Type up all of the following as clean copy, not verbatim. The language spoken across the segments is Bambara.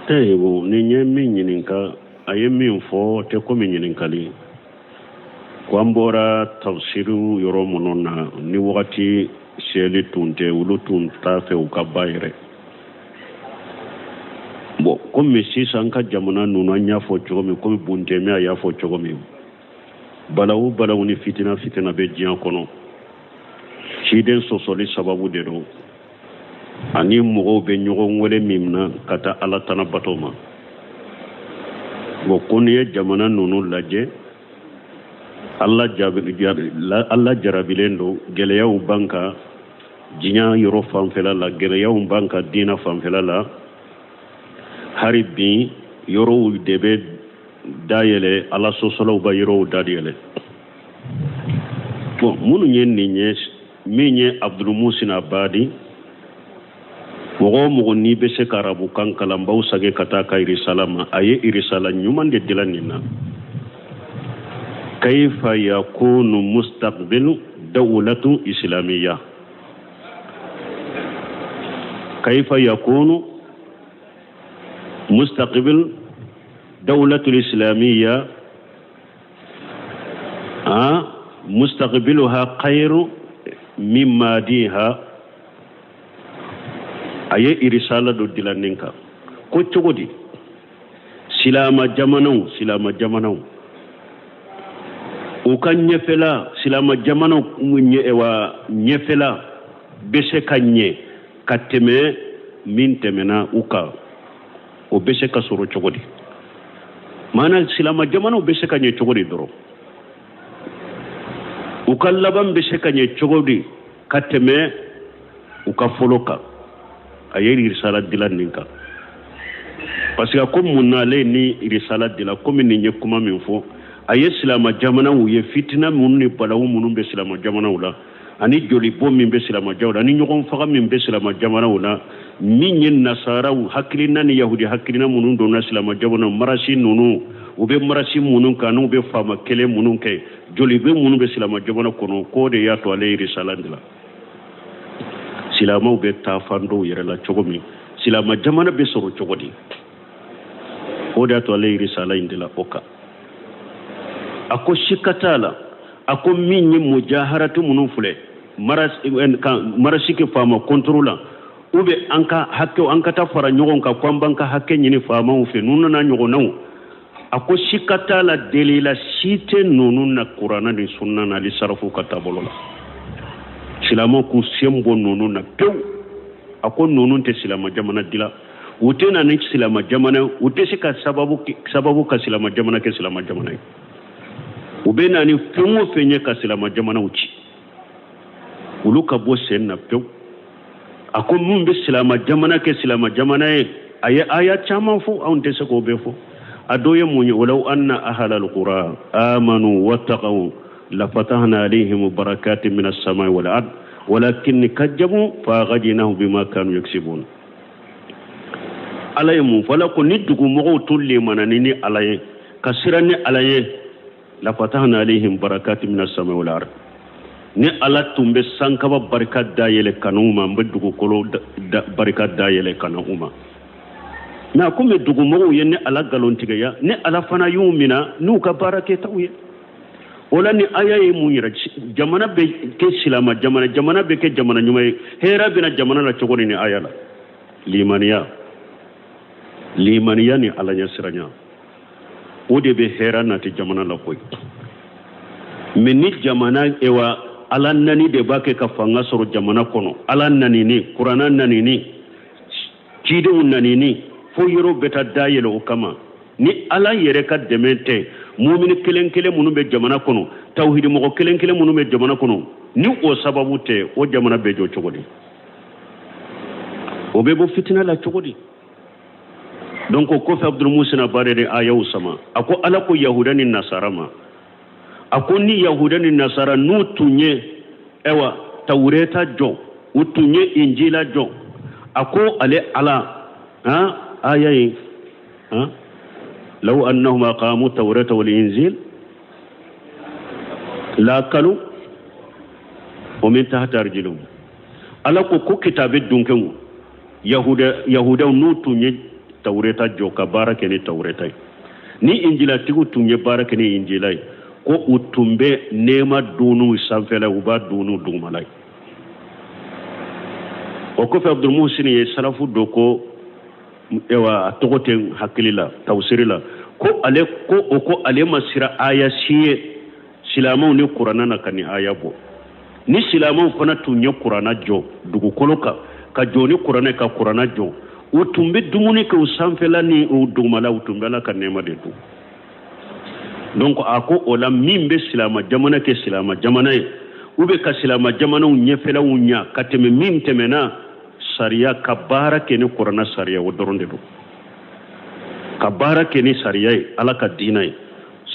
Ee bon, nin ye min ɲininka, a ye min fɔ tɛ komi ɲininkali ko an bɔra tafsiriw yɔrɔ minnu na, ni wagati seli tun tɛ, olu tun t'a fɛ u ka ba yɛrɛ. Bon, komi sisan an ka jamana ninnu, an y'a fɔ cogo min, komi Buntɛmɛ a y'a fɔ cogo min, balawu balawu ni fitina fitina bɛ diɲɛ kɔnɔ, ciden sɔsɔli sababu de don, ani mɔgɔw bɛ ɲɔgɔn wele min na ka taa Ala tana bato ma. Bon, ko n'i ye jamana ninnu lajɛ, Ala jarabilen don, gɛlɛyaw b'an kan diɲɛ yɔrɔ fanfɛla la, gɛlɛyaw b'an kan diinɛ fanfɛla la. Hari bi yɔrɔw de bɛ dayɛlɛ, Ala sɔsɔlaw bɛ yɔrɔw dayɛlɛ. Bon, minnu ye nin ye, min ye Abdulmusin Abadi, mɔgɔ o mɔgɔ n'i bɛ se ka arabukan kalan, b'aw sage ka taa ka irisala ma. A ye irisala ɲuman de dilan nin na, kaifa yakunu mustaqbilu dawlatu islamiyya, kaifa yakunu mustaqbil dawlatu islamiyya a mustaqbiluha khairu min madiha. A ye irisala dɔ dilan nin kan ko cogo di silama jamanaw u ka ɲɛfɛla, silama jamanaw wa ɲɛfɛla bɛ se ka ɲɛ ka tɛmɛ min tɛmɛna u kan, o bɛ se ka sɔrɔ cogo di? Maana silama jamanaw bɛ se ka ɲɛ cogo di dɔrɔn? U ka laban bɛ se ka ɲɛ cogo di ka tɛmɛ u ka fɔlɔ kan? A ye irisala dilan nin kan, parce que a ko mun na ale ni irisala dilan? Komi nin ye kuma min fɔ, a ye silama jamanaw ye, fitina minnu ni balawu minnu bɛ silama jamanaw la, ani jolibɔ min bɛ silama jamanaw la, ani ɲɔgɔn faga min bɛ silama jamanaw la, min ye nasaraw hakilina ni yahudi hakilina minnu donna silama jamanaw, marasi ninnu, u bɛ marasi minnu kan, n'u bɛ faama kelen minnu kɛ, jolibɔ minnu bɛ silama jamana kɔnɔ, k'o de y'a to ale ye irisala dilan. Silamaw bɛ taa fan dɔw yɛrɛ la cogo min, silama jamana bɛ sɔrɔ cogo di, o de y'a to ale ye irisala in dilan o kan. A ko sika t'a la, a ko min ye mujaharatu minnu filɛ, marasi kɛ faama kɔntoro la, u bɛ an ka hakɛ, an ka taa fara ɲɔgɔn kan ko an b'an ka hakɛ ɲini faamaw fɛ, ninnu n'a ɲɔgɔnnaw, a ko sika t'a la, delila si tɛ ninnu na Kuranna ni sunna na, ali sarafu ka taabolo la. Silamɛw k'u sen bɔ ninnu na pewu. A ko ninnu tɛ silama jamana dila, u tɛ na ni silama jamana, u tɛ se ka sababu ka silama jamana kɛ silama jamana ye. U bɛ na ni fɛn o fɛn ye ka silama jamanaw ci, olu ka bɔ sen na pewu. A ko min bɛ silama jamana kɛ silama jamana ye, a ye aya caman fɔ, anw tɛ se k'o bɛɛ fɔ. A dɔ ye mun ye? Walaw anna ahlal qura amanu wattaqaw lafatahna alayhim barakatin minas samai wal ard walakin kajjabu fa akhadnahum bima kanu yaksibun. Ala ye mun fɔ? Ala ko ni dugumɔgɔw tun limanani ni Ala ye, ka siran ni Ala ye, lafatahna alayhim barakati minas samai wal ard, ni Ala tun bɛ sankaba barika dayɛlɛ ka n'u ma, n bɛ dugukolo barika dayɛlɛ ka na u ma. Mɛ komi dugumɔgɔw ye ni Ala nkalontigiya, ni Ala fana y'u mina n'u ka baara kɛtaw ye. O la, ni aya ye mun yɛrɛ? Jamana bɛ kɛ silama jamana, jamana bɛ kɛ jamana ɲuman ye, hɛrɛ bɛna jamana la cogo di? Ni aya la, limaniya, limaniya ni Ala ɲɛsiranya, o de bɛ hɛrɛ nati jamana la koyi. Mɛ ni jamana ewa Ala nani de b'a kɛ ka fanga sɔrɔ jamana kɔnɔ, Ala nanini, Kuranna nanini, cidenw nanini, fo yɔrɔ bɛ taa dayɛlɛ o kama, ni Ala yɛrɛ ka dɛmɛ tɛ, mumini kelen kelen minnu bɛ jamana kɔnɔ, tawhidi mɔgɔ kelen kelen minnu bɛ jamana kɔnɔ, ni o sababu tɛ, o jamana bɛ jɔ cogo di? O bɛ bɔ fitina la cogo di? Donc o kɔfɛ, Abdulmusina Abadi de ayaw sama. A ko Ala ko yahuda ni nasara ma, a ko ni yahuda ni nasara n'u tun ye ɛwa Tawureta jɔ, u tun ye Injila jɔ, a ko ale Ala han aya ye han law annahum aqamu tawrata wal injil la akalu wa min tahti arjulihim. Ala ko ko kitabe dunkew, yahuda, yahudaw n'u tun ye Tawureta jɔ ka baara kɛ ni Tawureta ye, ni Injilatigiw tun ye baara kɛ ni Injila ye, ko u tun bɛ nɛɛma dun n'u sanfɛla ye, u b'a dun n'u dugumala ye. O kɔfɛ, Abdulmuhsin ye salafu dɔ ko, ewa, a tɔgɔ tɛ n hakili la, tawusiri la, ko ale ko o ko ale ma siran aya si ye silamɛw ni kuranna na ka nin aya bɔ. Ni silamɛw fana tun ye kuranna jɔ dugukolo kan, ka jɔ ni kuranna, ka kuranna jɔ, u tun bɛ dumuni kɛ u sanfɛla ni u dugumala, u tun bɛ Ala ka nɛɛma de dun. Donc a ko o la, min bɛ silama jamana kɛ silama jamana ye, u bɛ ka silama jamanaw ɲɛfɛlaw ɲa ka tɛmɛ min tɛmɛna, sariya ka baara kɛ ni kuranna sariya, o dɔrɔn de don. Ka baara kɛ ni sariya ye, Ala ka diina ye,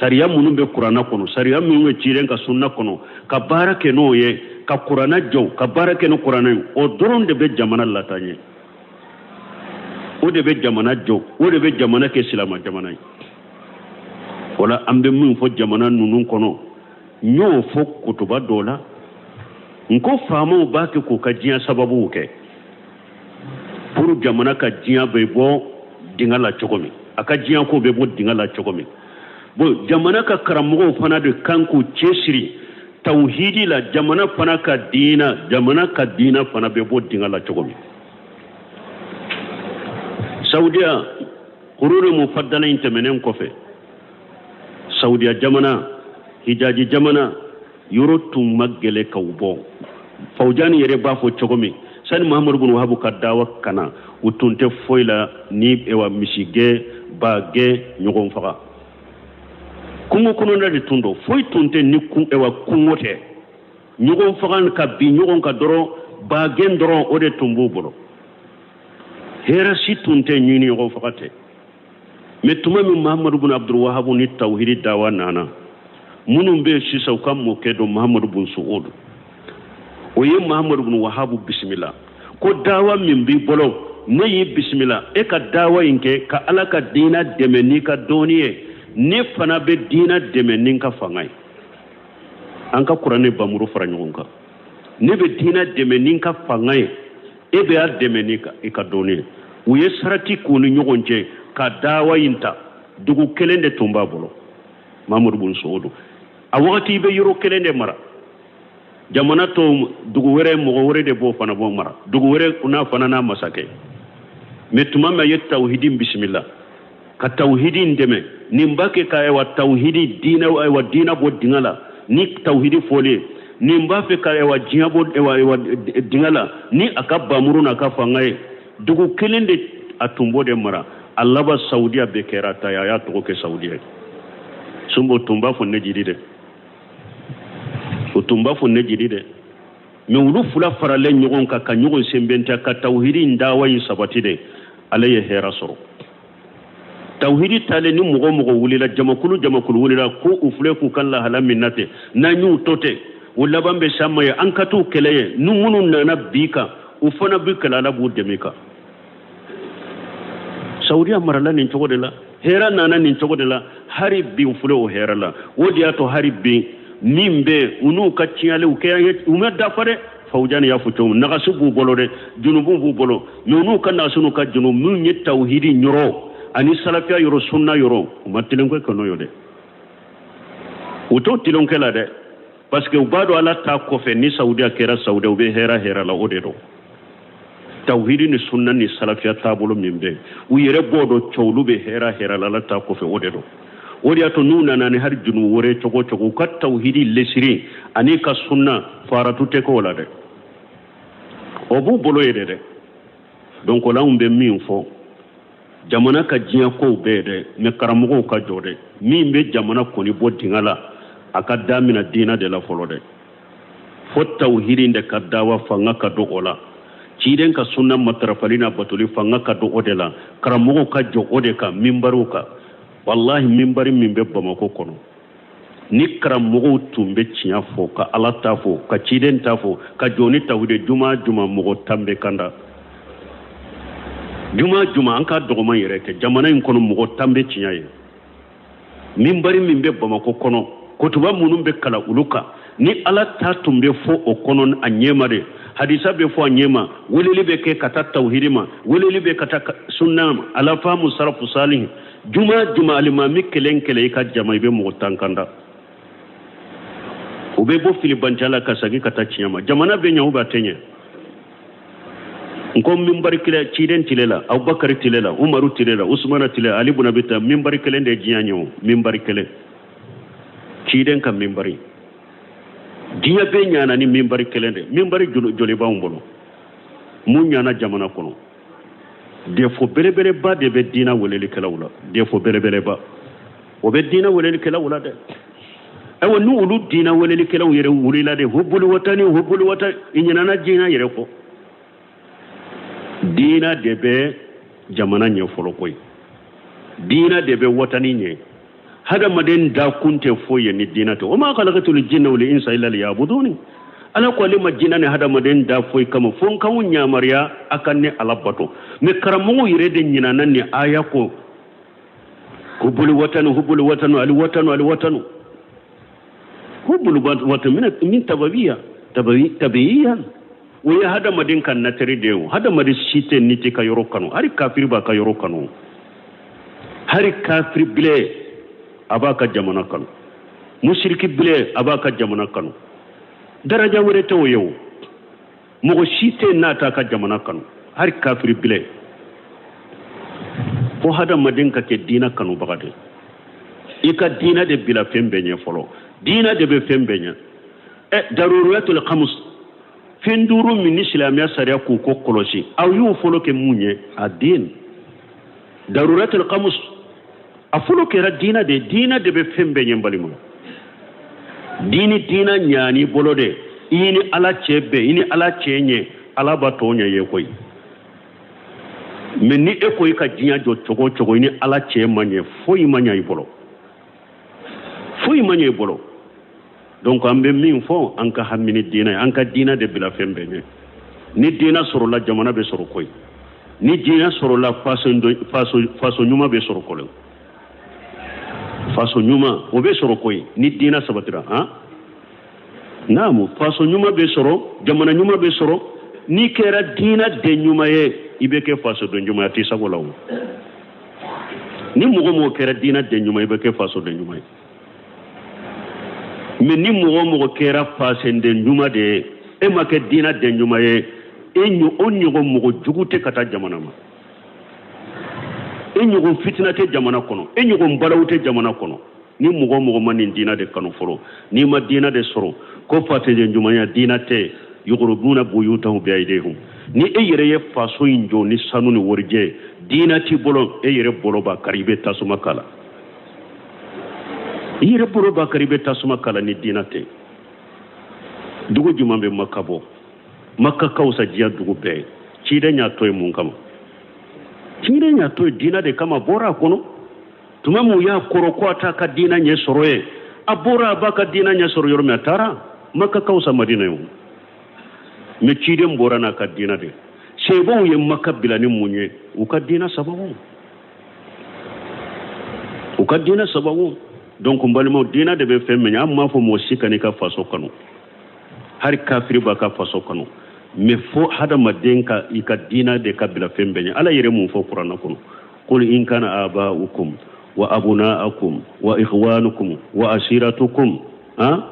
sariya minnu bɛ kuranna kɔnɔ, sariya minnu bɛ ciden ka sunna kɔnɔ, ka baara kɛ n'o ye, ka kuranna jɔ, ka baara kɛ ni kuranna ye, o dɔrɔn de bɛ jamana lataa ɲɛ, o de bɛ jamana jɔ, o de bɛ jamana kɛ silama jamana ye. O la, an bɛ min fɔ jamana ninnu kɔnɔ, n y'o fɔ kutuba dɔ la, n ko faamaw b'a kɛ k'u ka diɲɛ sababuw kɛ pour jamana ka diɲɛ bɛ bɔ dingɛ la cogo min, a ka diɲɛ ko bɛ bɔ dingɛ la cogo min. Bon, jamana ka karamɔgɔw fana de kan k'u cɛsiri tawhidi la, jamana fana ka diina, jamana ka diina fana bɛ bɔ dingɛ la cogo min. Saudiya, kuruni mufaddala in tɛmɛnen kɔfɛ, Saudiya jamana, Hijaji jamana, yɔrɔ tun ma gɛlɛ ka u bɔ. Fawujani yɛrɛ b'a fɔ cogo min, sani Mahamadu bin Wahabu ka dawa ka na, u tun tɛ foyi la ni ewa misigɛn, bagɛn, ɲɔgɔn faga. Kungo kɔnɔna de tun don, foyi tun tɛ ni kun, ewa kungo tɛ. Ɲɔgɔn faga ka bin ɲɔgɔn kan dɔrɔn, bagɛn dɔrɔn, o de tun b'u bolo. Hɛrɛ si tun tɛ ɲini ɲɔgɔn faga tɛ. Mais tuma min Mahamadu bin Abdul Wahabu ni tawhidi dawa nana, minnu bɛ yen sisan, u ka mɔkɛ dɔ, Mahamadu bin Su'udu, o ye Mahamadu bin Wahabu bisimila ko dawa min b'i bolo, ne y'i bisimila, e ka dawa in kɛ ka Ala ka diina dɛmɛ n'i ka dɔnni ye, ne fana bɛ diina dɛmɛ ni n ka fanga ye. An ka kuranɛ bamuru fara ɲɔgɔn kan, ne bɛ diina dɛmɛ ni n ka fanga ye, e bɛ a dɛmɛ ni i ka dɔnni ye. U ye sarati k'u ni ɲɔgɔn cɛ ka dawa in ta. Dugu kelen de tun b'a bolo, Mamadu bun Suudu. A wagati i bɛ yɔrɔ kelen de mara, jamana tɔw, dugu wɛrɛ, mɔgɔ wɛrɛ de b'o fana b'o mara, dugu wɛrɛ n'a fana n'a masakɛ. Mais tuma min a ye tawhidi bisimila ka tawhidi in dɛmɛ, nin b'a kɛ ka ayiwa tawhidi diinɛ, ayiwa diinɛ bɔ dingɛ la ni tawhidi fɔli ye, nin b'a fɛ ka ayiwa diɲɛ bɔ ayiwa dingɛ la ni a ka bamuru n'a ka fanga ye. Dugu kelen de a tun b'o de mara. A laban, Saudiya bɛɛ kɛra ta ye, a y'a tɔgɔ kɛ Saudiya ye. Sunbo tun b'a fɔ ne jiri dɛ, o tun b'a fɔ ne jiri dɛ. Mais olu fila faralen ɲɔgɔn kan ka ɲɔgɔn senbɛnta ka tawhidi in dawa in sabati de, ale ye hɛrɛ sɔrɔ. Tawhidi talen ni mɔgɔ mɔgɔ wulila, jamakulu jamakulu wulila ko u filɛ k'u ka lahala min na ten, n'an y'u to ten, o laban bɛ s'an ma ye, an ka t'u kɛlɛ ye. Ni minnu nana bi kan, u fana bɛ kɛlɛ, Ala b'u dɛmɛ kan. Saudiya marala nin cogo de la, hɛrɛ nana nin cogo de la. Hari bi u filɛ o hɛrɛ la. O de y'a to hari bi min bɛ u n'u ka tiɲɛliw kɛ, u ma dafa dɛ. Fawujani y'a fɔ cogo min, nagasi b'u bolo dɛ, junubu b'u bolo. Mais u n'u ka nagasi n'u ka junubu, minnu ye tawhidi yɔrɔ ani salafiya yɔrɔ, sunna yɔrɔ, u ma tilenkɛ kɛ n'o ye dɛ. U t'o tilenkɛ la dɛ, parce que u b'a dɔn Ala ta kɔfɛ, ni Saudiya kɛra Saudiya, u bɛ hɛrɛ hɛrɛ la. O de don tawhidi ni sunna ni salafiya taabolo min bɛ, u yɛrɛ b'o dɔn cɛ, olu bɛ hɛrɛ hɛrɛ la Ala ta kɔfɛ. O de don, o de y'a to n'u nana ni hali junubu wɛrɛ cogo cogo, u ka tawhidi lesiri ani ka sunna faratu tɛ k'o la dɛ, o b'u bolo ye dɛ. Donc o la, anw bɛ min fɔ, jamana ka diɲɛ kow bɛɛ dɛ, mais karamɔgɔw ka jɔ dɛ. Min bɛ jamana kɔni bɔ dingɛ la, a ka damina diinɛ de la fɔlɔ dɛ. Fo tawhidi de ka dawa fanga ka don o la, ciden ka sunna matarafali n'a batoli fanga ka don o de la, karamɔgɔw ka jɔ o de kan minbariw kan. Walahi, minbari min bɛ Bamakɔ kɔnɔ, ni karamɔgɔw tun bɛ tiɲɛ fɔ, ka Ala ta fɔ, ka ciden ta fɔ, ka jɔ ni tawhidi, juma juma mɔgɔ 10 bɛ kanda. Juma juma, an ka dɔgɔman yɛrɛ kɛ, jamana in kɔnɔ mɔgɔ 10 bɛ tiɲɛ ye. Minbari min bɛ Bamakɔ kɔnɔ, kutuba minnu bɛ kalan olu kan, ni Ala ta tun bɛ fɔ o kɔnɔ a ɲɛma de, Hadisa bɛ fɔ a ɲɛ ma, weleli bɛ kɛ ka taa tawhidi ma, weleli bɛ ka taa sunna ma, ala faamu salafu salihi. Juma juma, alimami kelen kelen, i ka jama, i bɛ mɔgɔ 10 kanda, u bɛ bɔ filibanciya la ka segin ka taa tiɲɛ ma. Jamana bɛ ɲɛ ou bien a tɛ ɲɛ? N ko minbari kelen, ciden tile la, Abubakari tile la, Umaru tile la, Usumana tile la, Ali buna bi ta, minbari kelen de diɲɛ ɲɛ. O minbari kelen, ciden ka minbari, diɲɛ bɛɛ ɲana ni minbari kelen de. Minbari joli b'anw bolo? Mun ɲana jamana kɔnɔ? Defo belebeleba de bɛ diina welelikɛlaw la. Defo belebeleba o bɛ diina welelikɛlaw la dɛ. Ayiwa, ni olu diina welelikɛlaw yɛrɛ wulila de, hubuli watani, hubuli watani, i ɲinana diina yɛrɛ kɔ. Diina de bɛ jamana ɲɛ fɔlɔ koyi, diina de bɛ watani ɲɛ. Hadamaden dakun tɛ foyi ye ni diina tɛ. Wa ma khalaqtul jinna wal insa illa liyabuduni. Ala ko ale ma jinɛ ni hadamaden da foyi kama fo n k'aw yamaruya a ka ne Ala bato. Mais karamɔgɔw yɛrɛ de ɲinana ni aya kɔ. Hubuli watani, hubuli watanu, ali watanu, ali watanu, hubuli watanu min tababiya tabiiyan. O ye hadamaden ka natɛri de ye. O hadamaden si tɛ n'i t'i ka yɔrɔ kanu. Hali kafiri b'a ka yɔrɔ kanu, hali kafiri bile a b'a ka jamana kanu, musiriki bile a b'a ka jamana kanu. Daraja wɛrɛ tɛ o ye. O mɔgɔ si tɛ n'a t'a ka jamana kanu, hali kafiri bile. Fo hadamaden ka kɛ diina kanubaga de. I ka diina de bila fɛn bɛɛ ɲɛ fɔlɔ. Diina de bɛ fɛn bɛɛ ɲɛ. Ɛ daruriyatul khamus, fɛn duuru min ni silamɛya sariya k'u ko kɔlɔsi, aw y'o fɔlɔ kɛ mun ye? A den daruratul khamus, a fɔlɔ kɛra diina de. Diina de bɛ fɛn bɛɛ ɲɛ. N balima, diini diina ɲaani bolo de. I ni Ala cɛ bɛn, i ni Ala cɛ ɲɛ, Ala b'a tɔ ɲɛ ye koyi. Mais ni e ko i ka diɲɛ jɔ cogo o cogo, i ni Ala cɛ ma ɲɛ, foyi ma ɲɛ i bolo, foyi ma ɲɛ i bolo. Donc an bɛ min fɔ, an ka hami ni diinɛ ye, an ka diinɛ de bila fɛn bɛɛ ɲɛ. Ni diinɛ sɔrɔla, jamana bɛ sɔrɔ koyi. Ni diinɛ sɔrɔla, faso ɲuman bɛ sɔrɔ koyi. Faso ɲuman o bɛ sɔrɔ koyi ni diinɛ sabatira. Han naamu, faso ɲuman bɛ sɔrɔ, jamana ɲuman bɛ sɔrɔ. N'i kɛra diinɛ den ɲuman ye, i bɛ kɛ fasoden ɲuman ye. A t'i sago la o. Ni mɔgɔ mɔgɔ kɛra diinɛ den ɲuman ye, i bɛ kɛ fasoden ɲuman ye. Mais ni mɔgɔ mɔgɔ kɛra fasoden ɲuman de ye, e ma kɛ diinɛ den ɲuman ye, e o ɲɔgɔn mɔgɔ jugu tɛ ka taa jamana ma, e ɲɔgɔn fitina tɛ jamana kɔnɔ, e ɲɔgɔn balawu tɛ jamana kɔnɔ. Ni mɔgɔ mɔgɔ ma nin diinɛ de kanu fɔlɔ, n'i ma diinɛ de sɔrɔ, ko fasoden ɲumanya diinɛ tɛ. Yukhribuna buyutahum bi aydihim. Ni e yɛrɛ ye faso in jɔ ni sanu ni warijɛ, diinɛ t'i bolo, e yɛrɛ bolo b'a kari, i bɛ tasuma k'a la. I yɛrɛ bolo b'a kari, i bɛ tasuma k'a la ni diinɛ tɛ. Dugu jumɛn bɛ Maka bɔ? Maka ka fisa diɲɛ dugu bɛɛ ye. Ciden y'a to yen mun kama? Ciden y'a to yen diinɛ de kama. Bɔra a kɔnɔ tuma min, u y'a kɔrɔ ko a t'a ka diinɛ ɲɛ sɔrɔ yen, a bɔra, a b'a ka diinɛ ɲɛ sɔrɔ yɔrɔ min, a taara. Maka ka fisa Madina ye o. Mais ciden bɔra n'a ka diinɛ de. Sebaw ye Maka bila ni mun ye? U ka diinɛ sababu, u ka diinɛ sababu. Donc n balimaw, diinɛ de bɛ fɛn min ye. An m'a fɔ mɔgɔ si kan'i ka faso kanu, hali kafiri b'a ka faso kanu. Mais fo hadamaden ka i ka diinɛ de ka bila fɛn bɛɛ ɲɛ. Ala yɛrɛ mun fɔ kuranɛ kɔnɔ? Qul in kana aba'ukum wa abna'akum wa ikhwanukum wa asiratukum ha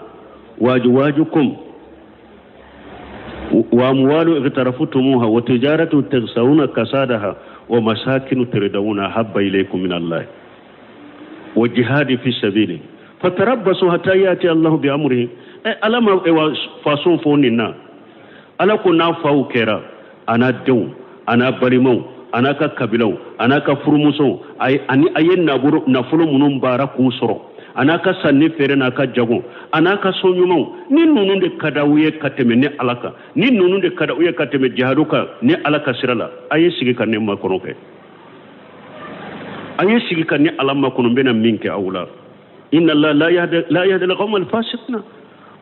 wa azwajukum wa amwalu iqtaraftumuha wa tijaratu takhshawna kasadaha wa masakinu tardawna habba ilaykum min Allah wa jihadi fi sabili fatarabbasu hatta yati Allahu bi amrihi. Ala ma faso fɔ nin na. Ala ko n'a faw kɛra, a n'a denw, a n'a balimaw, a n'a ka kabilaw, a n'a ka furumusow, ani a ye nafolo minnu baara k'u sɔrɔ, a n'a ka sanni feere n'a ka jago, a n'a ka so ɲumanw, ni ninnu de ka d'aw ye ka tɛmɛ ne Ala kan, ni ninnu de ka d'aw ye ka tɛmɛ jihadu kan ne Ala ka sira la, a ye sigi ka ne makɔnɔ kɛ, a ye sigi ka ne Ala makɔnɔ, n bɛna min kɛ aw la. Inna Allah la yahdi al-qawma al-fasiqina.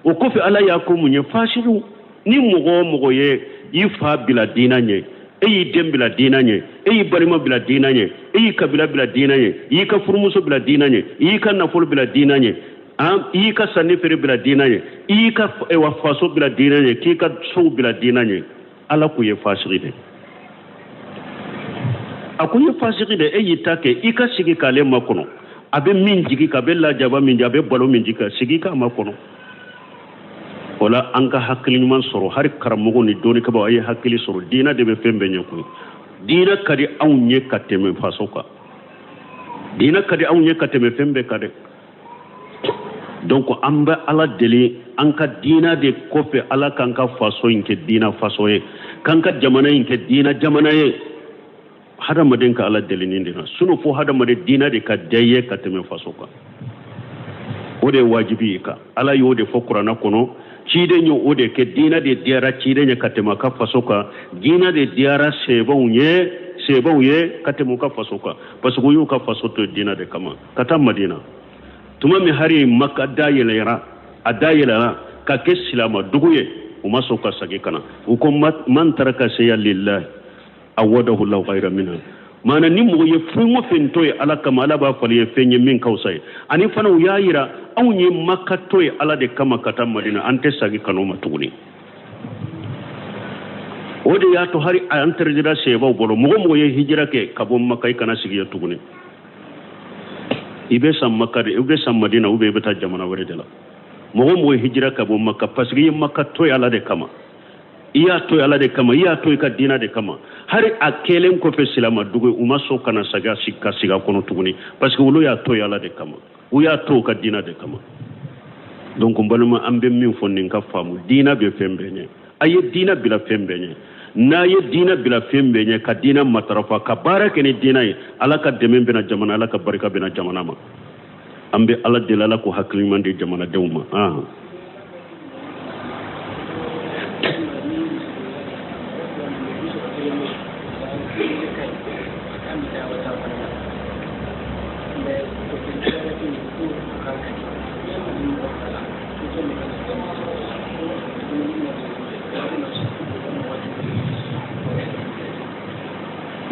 O kɔfɛ, Ala y'a ko mun ye? Fasikiw. Ni mɔgɔ o mɔgɔ ye i fa bila diinɛ ɲɛ, e y'i den bila diinɛ ɲɛ, e y'i balima bila diinɛ ɲɛ, e y'i kabila bila diinɛ ɲɛ, i y'i ka furumuso bila diinɛ ɲɛ, i y'i ka nafolo bila diinɛ ɲɛ. An i y'i ka sanni feere bila diina ɲɛ, i y'i ka faso bila diina ɲɛ, k'i ka sow bila diina ɲɛ. Ala k'u ye fasigi de. A ko i ye fasigi de, e y'i ta kɛ, i ka sigi k'ale makɔnɔ. A bɛ min jigi kan, a bɛ lajaba min jigi, a bɛ balo min jigi kan, sigi k'a makɔnɔ. O la an ka hakili ɲuman sɔrɔ, hali karamɔgɔw ni dɔnnikɛbaaw, a ye hakili sɔrɔ. Diina de bɛ fɛn bɛɛ ɲɛ koyi. Diina ka di anw ye ka tɛmɛ faso kan. Diina ka di anw ye ka tɛmɛ fɛn bɛɛ kan dɛ. Donc an bɛ Ala deli an ka diina de kɔfɛ, Ala k'an ka faso in kɛ diina faso ye, k'an ka jamana in kɛ diina jamana ye. Hadamaden ka Ala deli nin de la. Sinon fo hadamaden diina de ka diya i ye ka tɛmɛ faso kan. O de ye wajibi ye kan. Ala y'o de fɔ kuranɛ kɔnɔ. Ciden ye o de kɛ. Diina de diyara ciden ye ka tɛmɛ a ka faso kan. Diina de diyara sebaw ye ka tɛmɛ u ka faso kan, parce que u y'u ka faso to diina de kama ka taa Madina. Tuma min hari Maka da yɛlɛra, a da yɛlɛra ka kɛ silama dugu ye, u ma sɔn ka segin ka na. U ko man taraka shay'an lillahi awadahu lahu khayran minha. Maana ni mɔgɔ ye fɛn o fɛn to ye Ala kama, Ala b'a falen ye fɛn ye min ka fisa ye. Ani fana u y'a yira anw ye Maka to ye Ala de kama ka taa Madina, an tɛ segin ka n'o ma tuguni. O de y'a to hari a interdira sebaw bolo, mɔgɔ mɔgɔ ye hijira kɛ ka bɔ Maka, i kana sigi yen tuguni. I bɛ sa Maka de, i bɛ sa Madina, ou bien i bɛ taa jamana wɛrɛ de la. Mɔgɔ mɔgɔ ye hijira ka bɔ Maka, parce que i ye Maka to ye Ala de kama, i y'a to Ala de kama, i y'a to i ka diina de kama. Hari a kɛlen kɔfɛ silama dugu ye, u ma sɔn ka na segin ka sigi a kɔnɔ tuguni, parce que olu y'a to Ala de kama, u y'a to u ka diina de kama. Donc n balima, an bɛ min fɔ nin ka faamu, diina bɛ fɛn bɛɛ ɲɛ. A ye diina bila fɛn bɛɛ ɲɛ. N'a ye diina bila fɛn bɛɛ ɲɛ, ka diina matarafa, ka baara kɛ ni diina ye, Ala ka dɛmɛ bɛna jamana, Ala ka barika bɛna jamana ma. An bɛ Ala deli, Ala k'o hakili ɲuman di jamanadenw ma.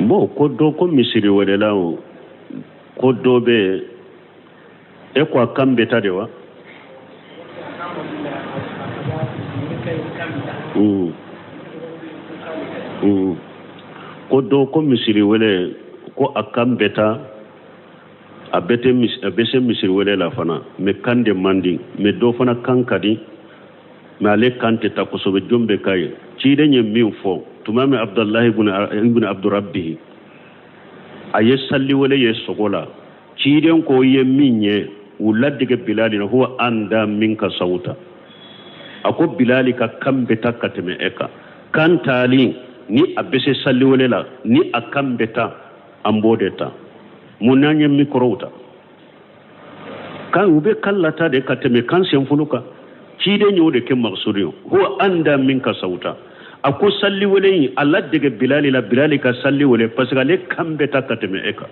Bon, ko dɔ ko misiri welela o, ko dɔ bɛ yen, e ko a kan bɛ taa de wa? Ko dɔ ko misiri wele, ko a kan bɛ taa, a bɛ tɛ mis-, a bɛ se misiri wele la fana, mais kan de man di. Mais dɔ fana kan ka di, mais ale kan tɛ taa kosɛbɛ. Jɔn bɛ k'a ye? Ciden ye min fɔ tuma min Abdalahi ibn Abdurabbihi a ye sali wele ye sogo la, ciden ko ye min ye u ladege Bilali na, huwa anda minka sawuta. A ko Bilali ka kan bɛ taa ka tɛmɛ e kan. Kan taali ni a bɛ se sali wele la, ni a kan bɛ taa, an b'o de ta. Mun n'an ye mikɔrɔw ta? Kan u bɛ kan lata de ka tɛmɛ kan senfolo kan. Ciden y'o de kɛ maksudi ye, huwa anda minka sawuta. A ko sali wele in a ladege Bilali la, Bilali ka sali wele, parce que ale kan bɛ taa ka tɛmɛ e kan.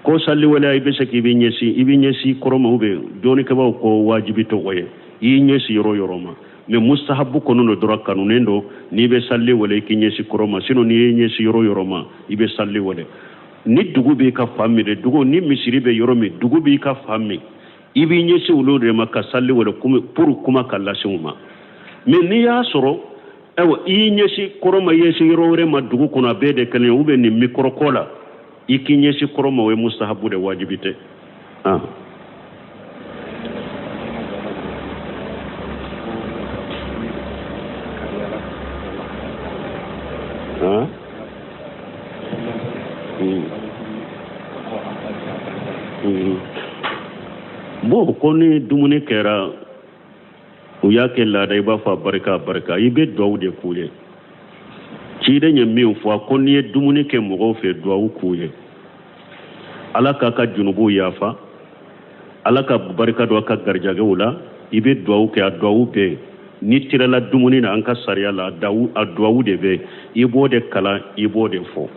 Ko sali wele i bɛ se k'i bɛ ɲɛsin, i bɛ ɲɛsin kɔrɔ ma, ou bien dɔnnikɛbaaw ko wajibi tɛ o ye, i y'i ɲɛsin yɔrɔ yɔrɔ ma. Mais mustahabu kɔnɔ don dɔrɔn, kanunen don n'i bɛ sali wele i k'i ɲɛsin kɔrɔ ma. Sinon n'i y'i ɲɛsin yɔrɔ yɔrɔ ma, i bɛ sali wele. Ni dugu b'i ka fan min dɛ, dugu ni misiri bɛ yɔrɔ min, dugu b'i ka fan min, i b'i ɲɛsin olu de ma ka sali wele pour kuma ka lase u ma. Mais n'i y'a sɔrɔ ayiwa i y'i ɲɛsin kɔrɔ ma, i ɲɛsin yɔrɔ wɛrɛ ma dugu kɔnɔ, a bɛɛ de kelen ye, ou bien nin mikɔrɔ ko la, i k'i ɲɛsin kɔrɔ ma, o ye mustahabu de, wajibi tɛ. Bon, ko ni dumuni kɛra, u y'a kɛ laada, i b'a fɔ a barika, a barika, i bɛ duwawu de k'u ye. Ciden ye min fɔ, a ko n'i ye dumuni kɛ mɔgɔw fɛ, duwawu k'u ye, Ala k'a ka junubuw yafa, Ala ka barika don a ka garijɛgɛw la. I bɛ duwawu kɛ, a duwawu bɛ yen. N'i tirala dumuni na, an ka sariya la, a duwawu de bɛ yen, i b'o de kalan, i b'o de fɔ.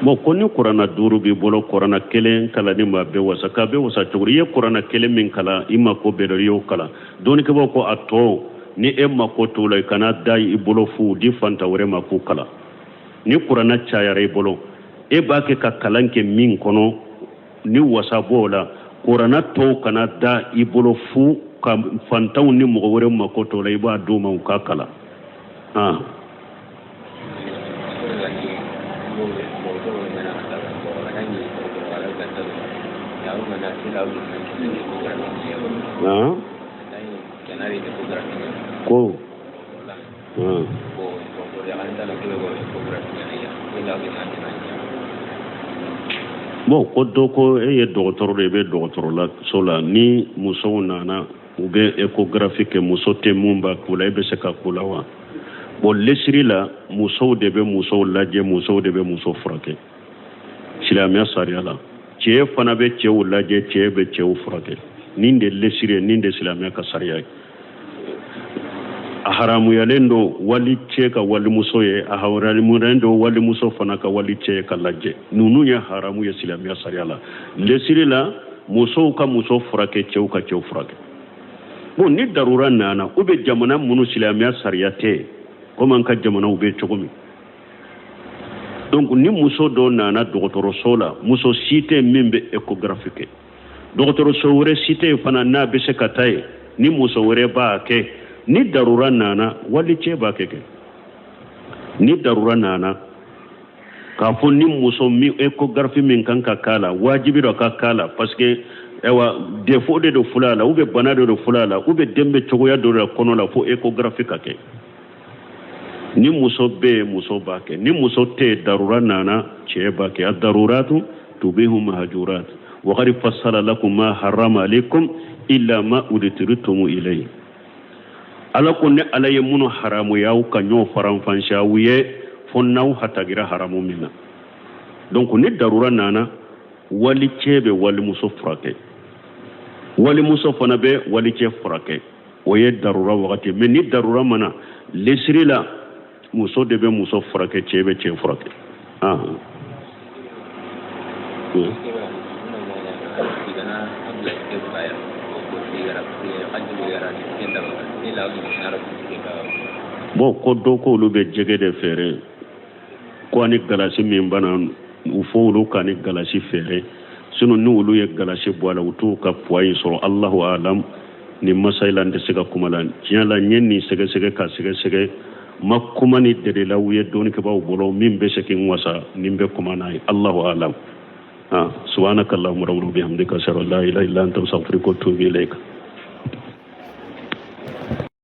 Bon, ko ni kuranna duuru b'i bolo, kuranna kelen kalanni ma bɛɛ wasa. K'a bɛɛ wasa cogo di? I ye kuranna kelen min kalan, i mako bɛɛ dɔ, i y'o kalan. Dɔnnikɛbaaw ko a tɔ, ni e mako t'o la, i kana da i bolo fu, di fanta wɛrɛ ma k'u kalan. Ni kuranna cayara i bolo, e b'a kɛ ka kalan kɛ min kɔnɔ, ni wasa b'o la, kuranna tɔw kana da i bolo fu, ka fantanw ni mɔgɔ wɛrɛ mako t'o la, i b'a d'u ma u k'a kalan. Ah. Ah. Ko. Ah. Bon, ko dɔ ko e ye dɔgɔtɔrɔ de ye, i bɛ dɔgɔtɔrɔ la so la, ni musow nana, u bɛ échographie kɛ, muso tɛ mun b'a k'u la, e bɛ se ka k'u la wa? Bon, lesiri la, musow de bɛ musow lajɛ, musow de bɛ muso furakɛ silamɛya sariya la. Cɛ fana bɛ cɛw lajɛ, cɛ bɛ cɛw furakɛ. Nin de lesiri ye, nin de silamɛya ka sariya ye. A haramuyalen don wali cɛ ka walimuso ye, a haramuyalen don walimuso fana ka wali cɛ ye ka lajɛ. Ninnu ye haramu ye silamɛya sariya la. Lesiri la, musow ka muso furakɛ, cɛw ka cɛw furakɛ. Bon, ni darura nana, u bɛ jamana minnu silamɛya sariya tɛ, komi an ka jamanaw bɛ cogo min, donc ni muso dɔ nana dɔgɔtɔrɔso la, muso si tɛ min bɛ échographie kɛ, dɔgɔtɔrɔso wɛrɛ si tɛ yen fana n'a bɛ se ka taa yen ni muso wɛrɛ b'a kɛ, ni darura nana, wali cɛ b'a kɛ. Ni darura nana k'a fɔ ni muso min échographie min kan ka k'a la, wajibi dɔ ka k'a la, parce que ayiwa défaut de don fula la, ou bien bana de don fula la, ou bien den bɛ cogoya dɔ la kɔnɔ la, fo échographie ka kɛ, ni muso bɛ yen, muso b'a kɛ. Ni muso tɛ yen, darura nana, cɛ b'a kɛ. Adaruratu tubihu mahajurat wa qad fassala lakum ma harrama alaykum illa ma udtirtum ilayhi. Ala ko ne Ala ye minnu haramuya aw kan, y'o faranfansiya aw ye, fo n'aw hatagira haramu min na. Donc ni darura nana, wali cɛ bɛ walimuso furakɛ, walimuso fana bɛ walicɛ furakɛ, o ye darura wagati. Mais ni darura ma na, lesiri la, muso de bɛ muso furakɛ, cɛ bɛ cɛ furakɛ. Ah. Bon, ko dɔ ko olu bɛ jɛgɛ de feere, ko ani galasi min bana u fo olu ka ni galasi feere, sinon ni olu ye galasi bɔ a la, u t'u ka poids in sɔrɔ. Allahu alam, ni masayila n tɛ se ka kuma la. Tiɲɛ la, n ye nin sɛgɛsɛgɛ ka sɛgɛsɛgɛ, ma kuma ni dalilaw ye dɔnnikɛbaaw bolo min bɛ se k'i wasa ni n bɛ kuma n'a ye. Allahu alam. Ah, subhanaka allahumma rabbana bihamdika, ashhadu an la ilaha illa anta, astaghfiruka wa atubu ilayka.